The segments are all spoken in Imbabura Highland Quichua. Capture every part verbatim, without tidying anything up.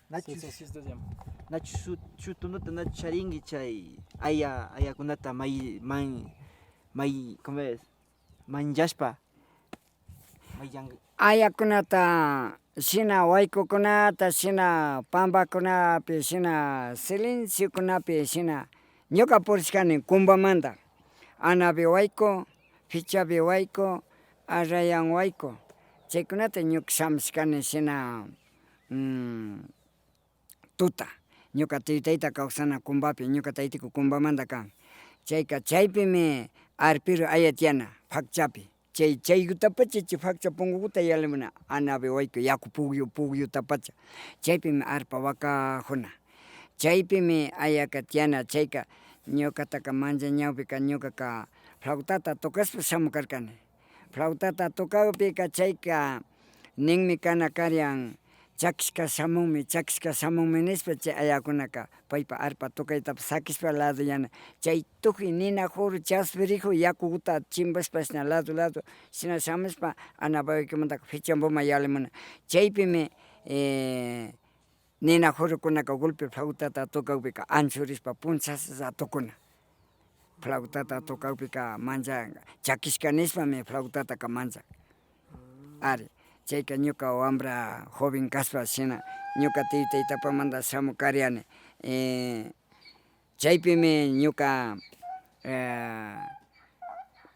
Nachu, sí, sí, sí, esto se llama. Nachu shut-, shutunuta nachu charinki chay aya, ayakunata may, may, may, ¿cómo es? Manchashpa. Ayakunata, shina waykukunata, shina pambakunapi, shina silenciokunapi, shina ñuka purishkani kumbamanta, anabi wayku, pichabi wayku, arrayan wayku, chaykunata ñuka shamushkani shina, mm, tuta. Ñuka taytayta kawsana kumbapi, ñuka taytiku kumbamanta kan. Chayka chaypimi arpiru aya tiyana pakchapi. Chay, chaygutapacha chay pakcha punguguta yalimuna, anabi wayku yaku pugyu, pugyutapacha. Chaypimi arpa wakajuna. Chaypimi ayaka tiyana, chayka ñukataka mancha ñawpika ñukaka flautata tocashpa shamukarkani. Flautata tocakpika chayka ninmi kana karian, chakishka shamunmi, chakishka shamunmi nishpa chay ayakunaka paypa arpa tocaytapash sakishpa lado yana, chay tukuy nina juru chaspirikun yakuguta chimbashpa shina lado lado shina shamushpa anabi waykumantaka pichambuma yalimuna. Chaypimi, eh, nina jurukunaka golpe flautata tocakpika anchurishpa punchasha tukuna. Flautata tocakpika mancha chakishka nishpami flautataka mancha. Ari, chayka ñuka wambra joven kashpa shina ñuka taytaytapamanta shamukariani. Eh, chaypimi ñuka, eh,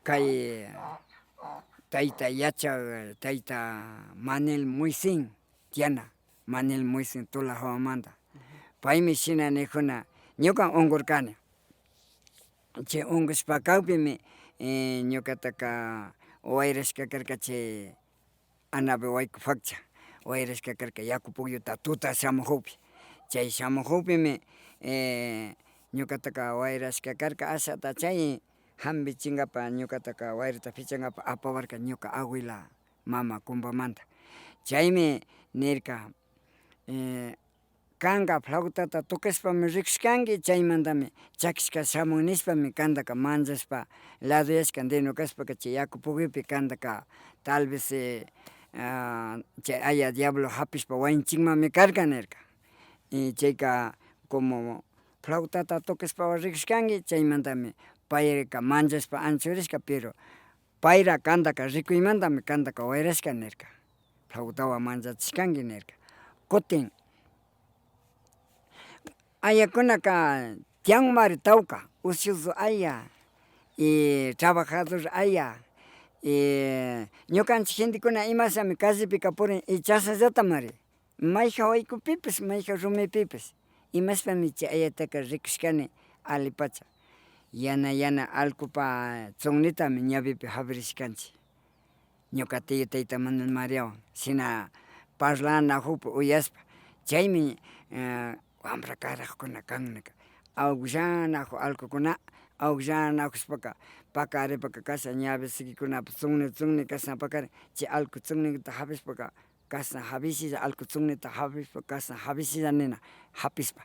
kay tayta yachak, tayta Manel Moisén tiyana, Manel Moisén Tula hawamanta. Paymi shina nijuna, ñuka ungurkani. Chay ungushpa kakpimi, eh, ñukataka wayrashka karka chay anabi wayku pakcha, wayrashka karka yaku pukyuta tuta shamujukpi. Chay shamujukpimi, eh, ñukataka wayrashka karka ashata chay jambichinkapa ñukataka wayrata pichankapa apawarka ñuka abuela mama kumbamanta. Chaymi nirka, eh, kanka flautata tocashpami rikushkanki, chaymantami chakishka shamun nishpami kantaka manchashpa ladoyashka, deno kashpaka chay yaku pukyupi kantaka tal vez, eh, ah, chay aya diablo japishpa wañuchinmanmi karka nirka. Y chayka como flautata tocashpa rikushkanki, chaymantami payka manchashpa anchurishka, pero payra kantaka rikuymantami kantaka wayrashka nirka. Flautawan manchachishkanki nirka. Kutin ayakunaka tiyanmari tawka, ocioso aya, y trabajador aya, y ñukanchik gentekuna imashami callepika purin y chashallatamari. Mayjan waykupipish, mayjan rumipipish, imashpami chay ayataka rikushkani alipacha. Yana yana allkupa tsunnitami ñawipi japirishkanchik. Ñuka tiyu tayta Manuel Mariawan shina parlanajukpi uyashpa, chaymi, eh, wambra karakkuna kan nika, aukllanajuk allkukuna, aukllanajukshpaka, pakaripaka kasha ñawi sikikunapi tsunni tsunni kashna pakarin, chay allku tsunnikita japishpaka, kashna japishilla, allku tsunnita japishpa kashna japishilla nina, japishpa.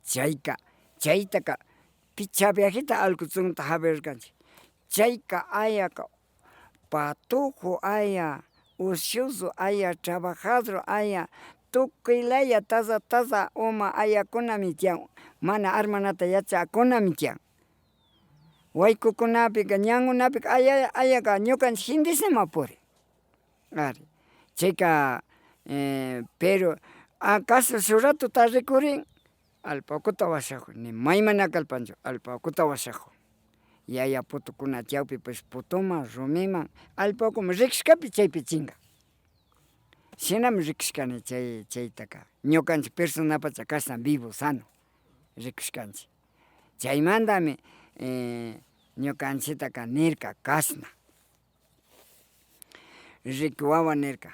Chayka, chaytaka picha viajita allku tsunnita japirirkanchik. Chayka ayaka patujo aya, ocioso aya, trabajador aya, tukuy laya taza taza uma ayakunami tiyan, mana armanata yachakkunami tiyan. Waykukunapika, ñankunapika aya, ayaka ñukanchik gentenama purin. Ari, chayka, eh, pero acaso shuk ratota rikurin, allpa ukuta washajun, ni maymana kalpanchu, allpa ukuta washajun. Yaya putukuna tiyakpipish putuman, rumiman, allpa ukuman rikushkapi chaypi chinkan. Shinami rikushkani chay, chaytaka. Ñukanchik personapacha kashna vivo, sano rikushkanchik. Chaymantami, eh, ñukanchiktaka nirka kashna. Riki wawa nirka,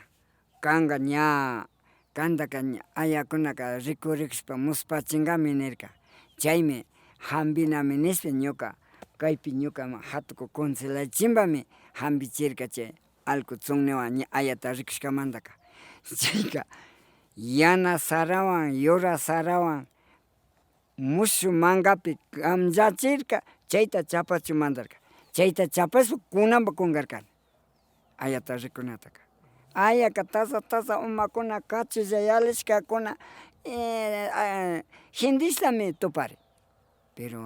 kanka ña, kantaka ña ayakunaka rikurikushpa muspachinkami nirka. Chaymi jampinami nishpa ñuka, kaypi ñuka jatuku kunsilachinpami jampichirka chay allku tsunniwan ña ayata rikushkamantaka. Chayka yana sarawan, yura sarawan, mushuk mankapi kamllachirka, chayta chapachun mandarka. Chayta chapashpa kunanpa kunkarkani ayata rikunataka. Ayaka taza taza umakuna, kachulla yalishkakuna, eh, ah, gentishtami tuparin. Pero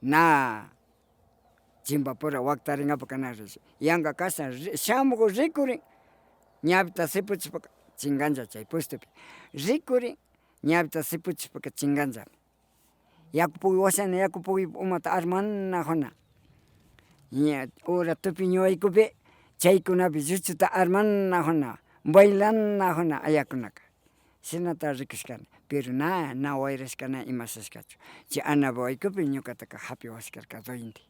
na chimbapura waktaringapaka na rish. Yanga kasha ri-, shamuk rikurin, ñawita sipuchishpaka chinganlla chay pushtupi. Rikurin, ñawita sipuchishpaka chinganllami. Yaku puwi washani, yaku puwi umata armanajuna. Ña, ura tupi ñuwaykupi, chaykunapi lluchuta armanajuna, bailanajuna ayakunaka. Shinata rikushkani, pero na, na wayrashka na imashashkachu. Chay anabi waykupi ñukataka japiwashkarka duende.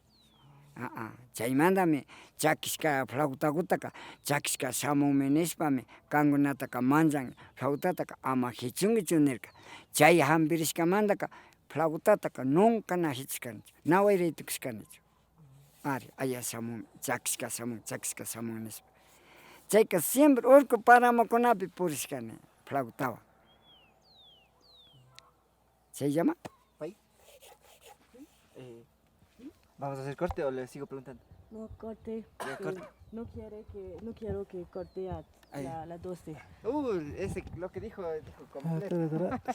Ah, ah, chaymantami chakishka flautagutaka, chakishka shamunmi nishpami, kankunataka manchan flautataka ama jichunkichu nirka. Chay jampirishkamantaka flautataka nunca na jichushkanichu, na wayray tukushkanichu. Ari, aya shamun, chakishka shamun, chakishka shamun nishpa. Chayka siempre urku paramukunapi purishkani flautawan. ¿Se llama? Pay. Eh, ¿vamos a hacer corte o le sigo preguntando? No, corte. Ya, que corte. No quiere que, no quiero que corte a Ay. La, la doce. Uh, ese, lo que dijo, dijo Ah, completo. Tara, tara.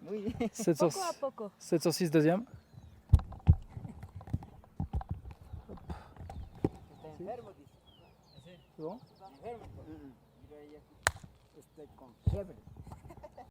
Muy bien. Sept cent, Poco a poco. Sept cent six deuxième. Está enfermo, dice. C'est bon? Está enfermo. Mm, mm. Mira, ya estoy con fiebre.